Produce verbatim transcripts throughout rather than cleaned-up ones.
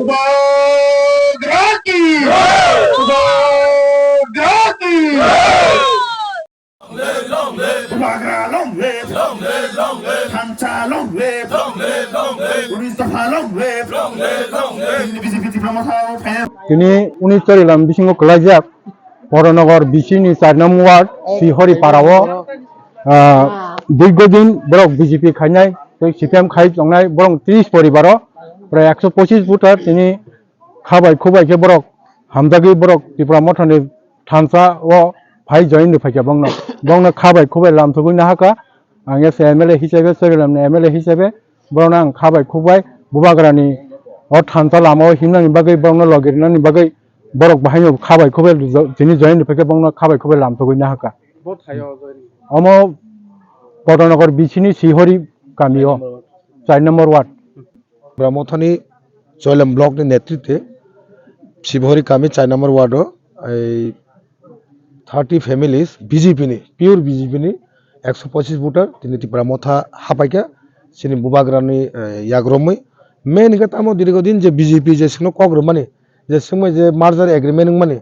Bubagra ki! Bubagra ki! Bubagra long live! Thansa long live! Unis Dopha long live! Tini B J P Tipra Motha o phai. Tini unis Chorilam bisingo kwlaijak Boronogo B C ni char number ward Sihori Parao, ah, dirgodin borok B J P khainai, tei C P M khai tongnai borok tris poribaro, prai ekso pochis voter tini khabai khubai khe borok hamjagwi borok Tipra Mothani thansa o phai join rwphaikha bongno. Bongno khabai khubai lamthogwi nahaka, ang as a M L A hisabe, Chorilamni M L A hisabe borokno ang khabai khubai Bubagrani o thansa lama o himnani bagwi borokno logi rwnani bagwi borok bahaino khabai khubai jo-, tini join rwphaikha bongno khabai khubai lamthogwi nahaka. Bo thaio join. Omo Kotonogar B C ni Sihori kami o, char number ward. Tipra Mothani Chorilam block ni netritwe Sihori kami char number ward o, ei thirty families B J P ni, pure B J P ni ekso pochis voter tini Tipra Motha hapaikha, chini Bubagrani, eh, yagromwi. Main hwnkhe tamo dirgodin je B J P je chwngno kok rwmani, je swngmai je merger agreement wngmani,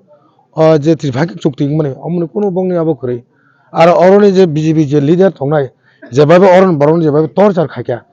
o je tripakhik chukti wngmani, omoni kunu bongni abo kwrwi. Aro oroni je B J P je leader tongnai, jebai bo oroni borokno jebai bo torchar khaikha,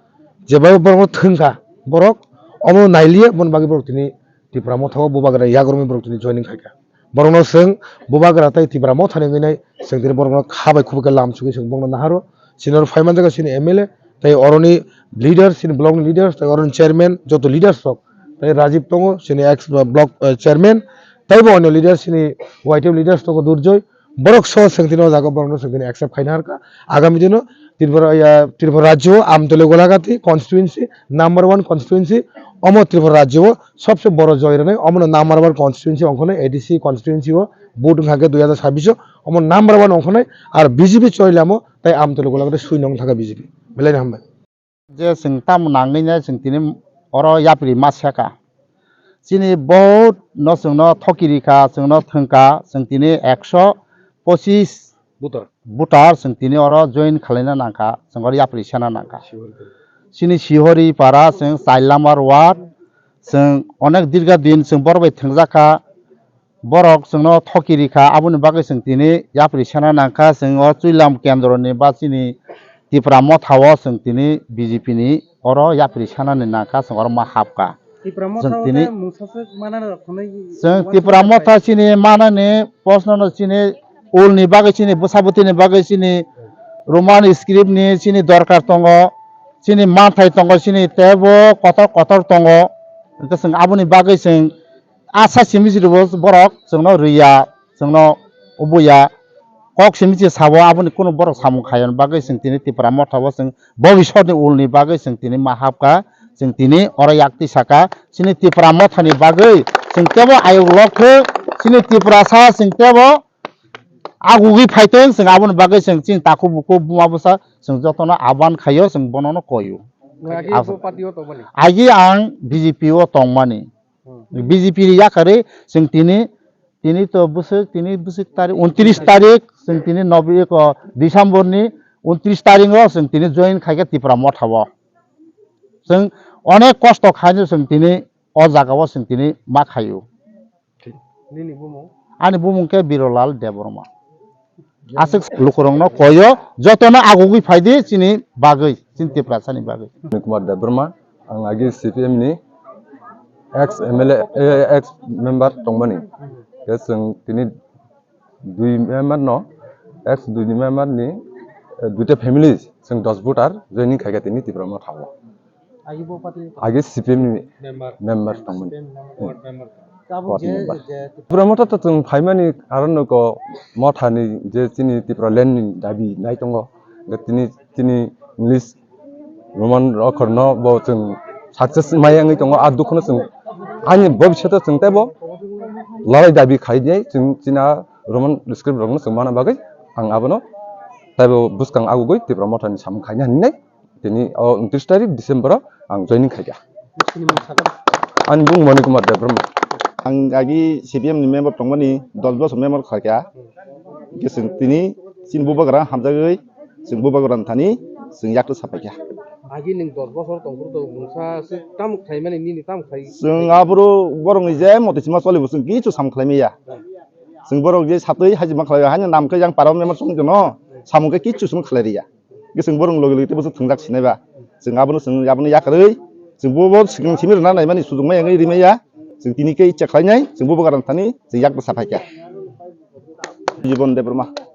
jebai bo borokno thwngkha, borok omo nailiya, boni bagwi borok tini Tipra Motha o Bubagra yagromwi borok tini joining khaikha. Borokno chwng Bubagra tei Tipra Mothani wngwi nai chwng tini borokno khabai khubui khe lamsugwi chwng bongno naharo. Chini oro phai manjak chini M L A tei oroni leader, chini block ni leader tei oroni chairman, joto leaders rok tei Rajiv tongo, chini ex block, eh, chairman, tei bo onyo leader, chini Y T F leaders tongo Durjoy. Borok so chwng tini o jaga borokno chwng tini accept khaina harkha. Agami dino Tripura, ya, Tripura rajyo o Amtoli Golagati constituency, number one constituency, omo Tripura rajyo o sobse boro joy rwnai, omono number one constituency ongkhonai, A D C constituency o vote wngkha khe dui hazar sabbish o, omo number one ongkhonai, ar B J P Chorilam o tei Amtoli Golagati sui nong thangkha B J P. Belai no hambai. Je chwng tamo nangwi nai chwng tini oro yapri ma seka. Chini vote no chwngno thoki rikha, chwngno thwngkha, chwng tini ekso pochis Voter. Voter chwng tini oro join khwlaina nangkha, chwng oro yapri sena nangkha. Sihori. Chini Sihori para chwng char number ward, chwng onek dirga din chwng borok bai thwngjakha, borok chwngno thoki rikha, aboni bagwi chwng tini yapri sena nangkha, chwng o Chorilam kendroni ba chini Tipra Motha o chwng tini B J P ni oro yapri sanani nangkha, chwng oro ma hapkha. Tipra Motha chwng o tini tei mungsa se manani rok hwnwi chwng Tipra Motha chini manani proshno no chini ulni bagwi chini bwsa bwtwini bagwi chini Roman script ni chini dorkar tongo, chini manthai tongo, chini teibo kotor kotor tongo. Hwnkhe chwng aboni bagwi chwng asa simi si rwbo borok chwngno rwya, chwngno ubuya, kok simi si sabo aboni kunu borok samung khaiyani bagwi chwng tini Tipra Motha o chwng Bhobishyotni ulni bagwi chwng tini ma hapkha, chwng tini oro yak twi saka, chini Tipra Mothani bagwi chwng tebo ayuk lok khe, chini Tiprasa chwng tebo agugwi phaitong, chwng aboni bagwi chwng chini takhuk bukhuk buma bwsa chwng jotono aban khaio, chwng bonono koio. Agi Ab-, bo party o tongmani? Agi ang B J P o tongmani. Hmm. B J P ni yakarwi chwng tini Tini to bwswk, tini bwswk tarik, untris tarik, chwng tini Novi-, eko, December ni untris tarik o chwng tini join khaikha Tipra Motha o. Chwng onek kosto khaino chwng tini o jaga o chwng tini ma khaio. Nini bumung? Ani bumung khe Birolal Debbarma. Aswk lukurokno koyo, jotono agugwi phaidi chini bagwi, chini Tiprasani bagwi. Kumar Debbarma, ang agi C P M ni ex M L A, eh, ex member tongmani. Khe chwng tini dui member no, ex dui ni member ni, eh, duita family chwng dos voter joining khaikha tini Tipra Motha o. Agi bo party ni agi C P M ni member. Member tongmani. C P M member, ward member. Tabuk ward je, member. Je Tipra Motha to chwng phaimani karon no ko Motha ni je chini Tipra land ni dabi nai tongo. Tini, tini English Roman okhor no bo chwng success maya wngwi tongo. A dukhu no chwng ani bobishoto chwng teibo lorai dabi khai di chwng china Roman script rok no chwng mana bagwi ang abono teibo bwskang agugwi Tipra Motha ni samung khaina hinwi. Tini o untris tarik December o ang joining khaikha. Nini mung sakha? Ani bung Moni Kumar Debbarma. Ang agi C P M ni member tongmani dos bosor member khaikha. Hingke chwng tini chini bubagra hamjagwi chwng bubagra thani chwng yaktu sapaikha. Agi ning dos bosor tongphuru to mungsa se tam khlaimani nini tam khlai. Chwng aboro borokni je motoi sima cholibo chwng kichu sam khlaimaya. Chwng borok je satwi hajima khlai hani nam khe yang parao member chwng jono samung khe kichu chwng khlai riya. Ge chwng borok logi logi teibo chwng thwngjak sinai ba. Chwng abono chwng abono yakarwi chwng bo bo swkang simi rwna naimani sujuk ma yangwi rimaya. Chwng tini khe icha khlainai chwng bo bo garan thani chwng yak bwsa phaikha. Jibon Debbarma.